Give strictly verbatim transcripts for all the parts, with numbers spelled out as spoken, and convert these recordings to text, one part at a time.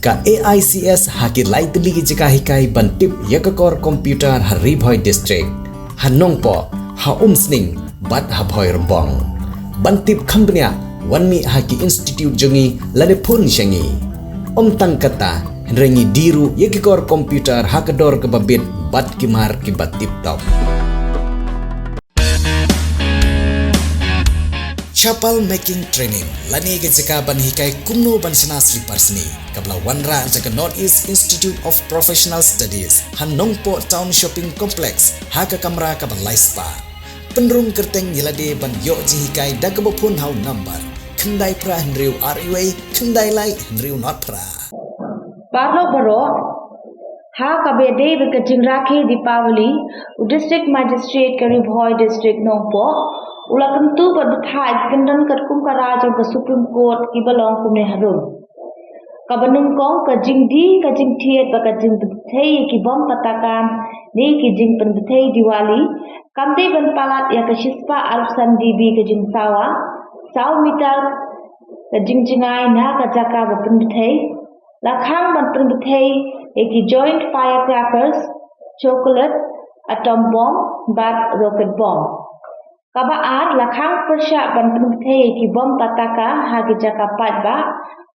Ka A I C S ha ki lai tylli ki jaka hikai ban tip ïa ka kor computer ha Ri Bhoi District, ha Nongpoh, ha Umsning bad ha Bhoirymbong. Ban tip kham bniah, wan mih ha ki institute jong ngi lane phone sha ngi. Ym tang kata, hynrei ngi die ruh ïa ki kor computer ha ka dor kaba bit bad ki mar kiba tip top. Chapal Making Training, lane ka jaka ban hikai kumno ban shna slipar sni, kaba la wanrah da ka North East Institute of Professional Studies ha Nongpoh Town Shopping Complex ha ka kamra kaba lai spah. Pynrung kyrteng ïa lade ban ïoh jinghikai da kaba phone ha u number khyndai phra hynriew ar wei khyndai lai hynriew nod phra. Paralok baroh, ha kaba ïadei bad ka jingrakhe Deepavali, u District Magistrate ka Ri Bhoi District Nongpoh u la kyntu bad bthah ïa ki kyndon katkum ka rai jong ka Supreme Court kiba long kumne harum. Kaba nyngkong, ka jingdie, ka jingthied bad ka jingpynbthei ïa ki bom pataka ne ki jingpynbthei Diwali kam dei ban palat ïa ka shispah arphew san D B ka jingsawa, saw meter ka jingjngai na ka jaka ba pynbthei, la khang ban pynbthei ïa ki joint firecrackers, chocolate, atom bomb bad rocket bomb. Kaba ar, la khang pyrshah ban pynbthei ïa ki bom pataka ha ki jaka paidbah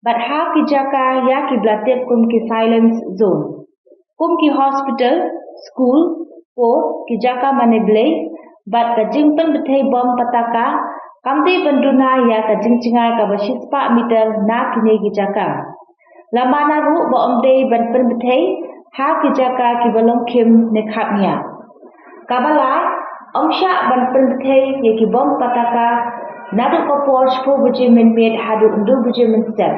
bad ha ki jaka ïa kiba la tip kum ki silence zone, kum ki hospital, school, court, ki jaka mane blei, bad ka jingpynbthei bom pataka kam dei ban duna ïa ka jingjngai kaba shispah meter na kine ki jaka. La mana ruh ba ym dei ban pynbthei ha ki jaka kiba long khim ne khap nia. Kaba lai, ym shah ban pynbthei ïa ki bom pataka naduh ka por shiphew baje mynmiet haduh hynriew baje mynstep.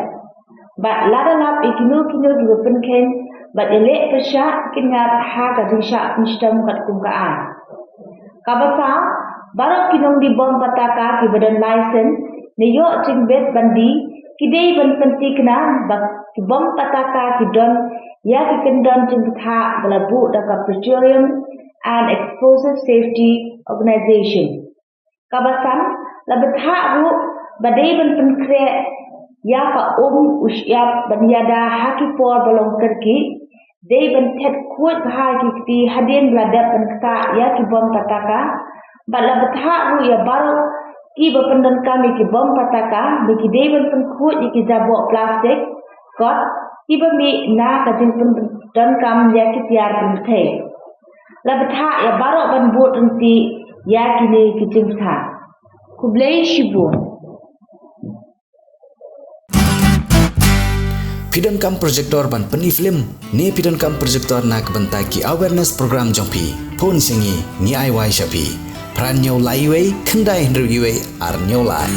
Bad lada lap ïa kino kino kiba pynkheiñ bad ïaleh pyrshah, kin ngat ha ka jingshah pynshitom katkum ka aiñ. Kaba saw, baroh ki nongdie bom pataka kiba don license ne ïoh jingbit ban die ki dei ban pynthikna ba ki bom pataka ki don ïa ki kyndon jingbthah ba la buh da ka Petroleum and Explosive Safety Organisation. Kaba san, la bthah ruh ba dei ban pynkhreh ïa ka um u shyiap ban ïada ha ki por ba long kyrkieh, dei ban thet khuid bha ki kti hadien ba la dep ban ktah ïa ki bom pataka, bad la bthah ruh ïa baroh kiba pyndonkam ïa ki bom pataka ba ki dei ban pynkhuid ïa ki jaboh plastik kot kiba mih na ka jingpyndonkam ïa ki tiar pynbthei. La bthah ïa baroh ban bud ryntih ïa kine ki jingbthah. Khublei shibun. Phi donkam projector ban pyni film ne phi donkam projector na ka bynta ki awareness program jong phi? Phone sha ngi, ngi ai wai sha phi. Phra hynñiew lai wei khyndai hynriew wei ar hynñiew lai.